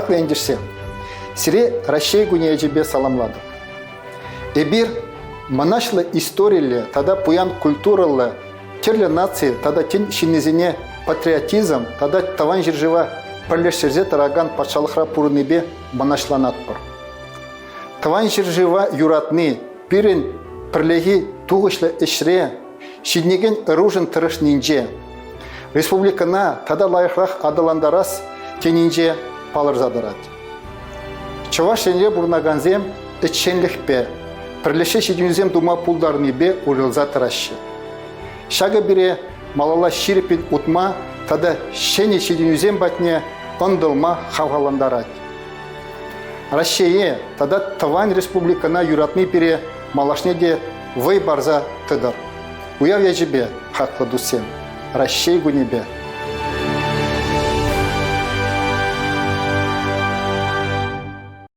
Хаклӑ ентешсем, сире Раҫҫей кунӗ ячӗпе саламлатӑп. Эпир мӑнаҫлӑ историллӗ тата пуян культурӑллӑ тӗрлӗ наци тата тӗн ҫыннисене патриотизм тата Тӑван ҫӗршыва пӗрлештерсе тӑракан патшалӑхра пурӑннипе мӑнаҫланатпӑр. Тӑван ҫӗршыва юратни пирӗн пӗрлехи тухӑҫлӑ ӗҫре ҫитӗнекен ӑрушӑн тӑрӑшнинче, республикӑна тата лайӑхрах аталантарас тенинче палӑрса тӑрать. Чӑваш Енре пурӑнакансем ӗҫченлӗхпе, пӗрлешсе ҫитӗнӳсем тума пултарнипе уйрӑлса тӑраҫҫӗ. Ҫакӑ пире малалла ҫирӗппӗн утма тата ҫӗнӗ ҫитӗнӳсем патне ӑнтӑлма хавхалантарать. Раҫҫее тата тӑван республикӑна юратни пире малашне те вӑй парса тӑтӑр. Уяв ячӗпе, хаклӑ туссем, Раҫҫей кунӗпе!